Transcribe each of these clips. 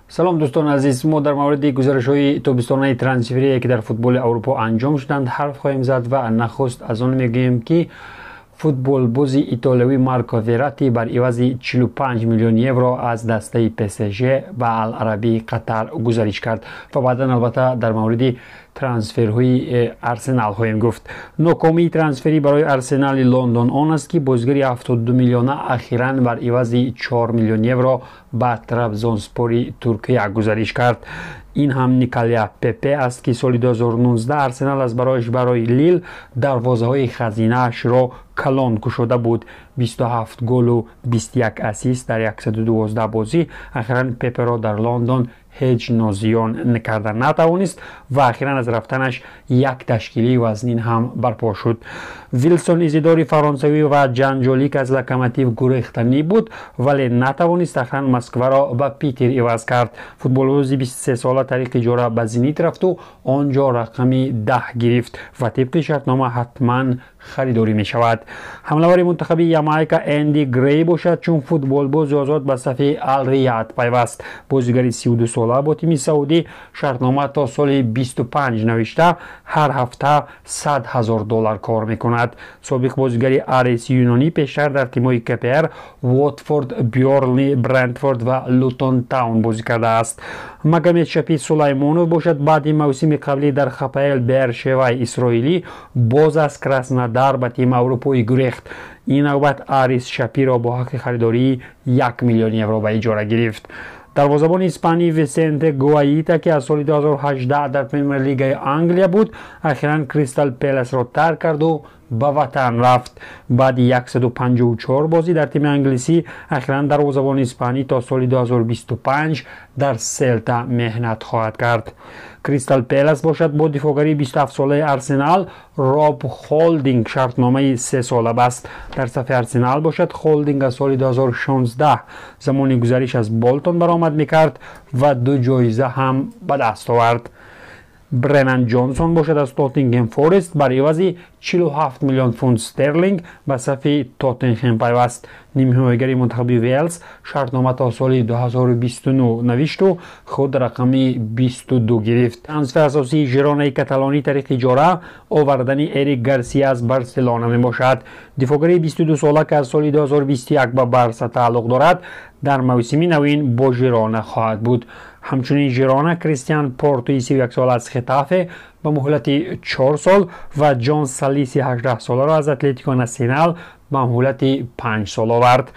Салом, дӯстони азиз. Мо дар мавриди гузаришҳои тобистонаи трансферие, ки дар футболи Аврупо анҷом шуданд, ҳарф хоҳем зад ва нахуст аз он мегӯем, ки футболбози итолиявӣ Марко Верати бар ивази 45 миллион евро аз дастаи ПСЖ ба Ал-Арабии Қатар гузариш кард ва баъдан, албатта, дар мавриди трансферҳои Арсенал хоҳем гуфт. Нокомии трансферӣ барои Арсенали Лондон он аст, ки бозигари 72 миллиона ахиран бар ивази 4 миллион евро ба Трабзонспори Туркия гузариш кард. Ин ҳам Николя Пепе аст, ки соли 2019 Арсенал аз барояш барои Лил дарвозаҳои хазинаашро калон кушода буд: 27 голу 21 ассист дар 112 бозӣ. Ахиран Пеперо дар Лондон ҳеҷ нозиён карда натавонист ва ахиран аз рафтанаш як ташкилии вазнин ҳам барпо шуд. Вилсон Изидори фаронсавӣ ва ҷанҷолӣ, ки аз Локомотив гурехтанӣ буд, вале натавонист, ахиран Москваро ба Питер иваз кард. Футболбози 23сола тариқи иҷора ба Зенит рафту он ҷо рақами 10 гирифт ва тибқи шартнома ҳатман харидорӣ мешавад. Ҳамлавари мунтахаби Ямайка Энди Грей бошад, чун футболбози озод ба сафи Алрияд пайваст. Бозигари 32сола бо тими саудӣ шартнома то соли 25 навишта, ҳар ҳафта 100 ҳазор доллар кор мекунад. Собиқ бозигари Арис юнонӣ пештар дар тимҳои КПР, Уотфорд, Бёрнли, Брентфорд ва Лутон Таун бозӣ кардааст. Магомед Шапи Сулаймонов бошад, баъди мавсими қаблӣ дар ХПЛ Бершеваи исроилӣ боз аз Краснодар ба тими аврупоӣ гурехт. Ин навбат Арис Шапиро бо ҳаққи харидории 1 миллион евро ба иҷора гирифт. Дарвозабони испанӣ Висенте Гуаита, ки аз соли 2018 дар Премер-лигаи Англия буд, ахиран Кристал Пеласро тарк карду ба ватан рафт. Баъди 154 бозӣ дар тими англисӣ ахиран дарвозабони испанӣ то соли 2025 дар Селта меҳнат хоҳад кард. Кристал Пелас бошад, бо дифоъгари 27-солаи Арсенал Роб Холдинг шартномаи сесола баст. Дар сафи Арсенал бошад, Холдинг аз соли 2016 замони гузариш аз Болтон баромад мекард ва ду ҷоиза ҳам ба даст овард. Бренан Ҷонсон бошад, аз Тоттингем Форест бар ивази 47 миллион фунт стерлинг ба сафи Тоттенхем пайваст. Нимҳимоягари мунтахаби Велс шартнома то соли 2029 навишту худ рақами 22 гирифт. Трансфер асосии Жиронаи каталонӣ тариқи иҷора овардани Эрик Гарсия аз Барселона мебошад. Дифоъгари 22сола, ки аз соли 2021 ба Барса тааллуқ дорад, дар мавсими навин бо Жирона хоҳад буд. Ҳамчунин Жирона Кристиан Портуи 31сола аз Хетафе ба муҳлати 4 сол ва Ҷон Салиси 18соларо аз Атлетико Насионал ба муҳлати 5 сол овард.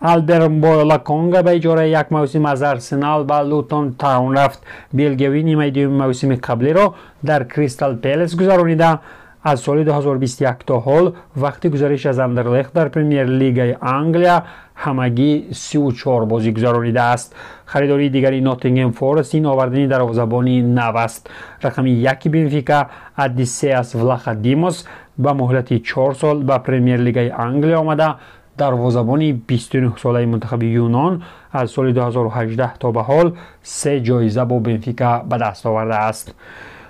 Албер Лаконга ба иҷораи як мавсим аз Арсенал ба Лутон Таун рафт. Белгиявӣ нимаи дуюми мавсими қаблиро дар Кристал Пелес гузаронида, аз соли 2021 то ҳол вақти гузариш аз Андерлехт дар Премер-лигаи Англия ҳамагӣ 34 бозӣ гузаронидааст. Харидории дигари Ноттингем Форест ин овардани дарвозабони нав аст. Рақами яки Бенфика Одиссеас Влаха-Димос ба муҳлати 4 сол ба Премер-лигаи Англия омада, дарвозабони 29-солаи мунтахаби Юнон аз соли 2018 то ба ҳол се ҷоиза бо Бенфика ба даст овардааст.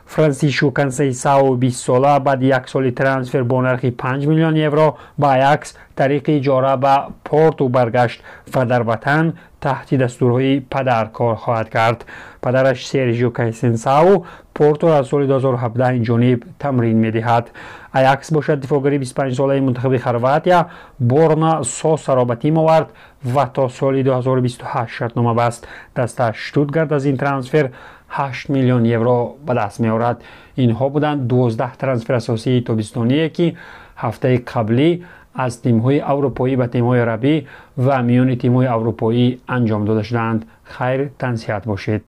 Франсишу Консейсао 20сола баъди як соли трансфер бо нархи 5 миллион евро ба Аякс тариқи иҷора ба Порту баргашт ва дар ватан таҳти дастурҳои падар кор хоҳад кард. Падараш Сержио Консейсао Портуро аз соли 2017 инҷониб тамрин медиҳад. Аякс бошад, дифоъгари 25-солаи мунтахаби Хорватия Борна Сосаро ба тим овард ва то соли 2028 шартнома баст. Даста Штутгарт аз ин трансфер 8 миллион евро ба даст меорад. Инҳо буданд 12 трансфер асосии тобистоние, ки ҳафтаи қаблӣ аз тимҳои аврупоӣ ба тимҳои арабӣ ва миёни тимҳои аврупоӣ анҷом дода шудаанд. Хайр, тансиҳат бошед.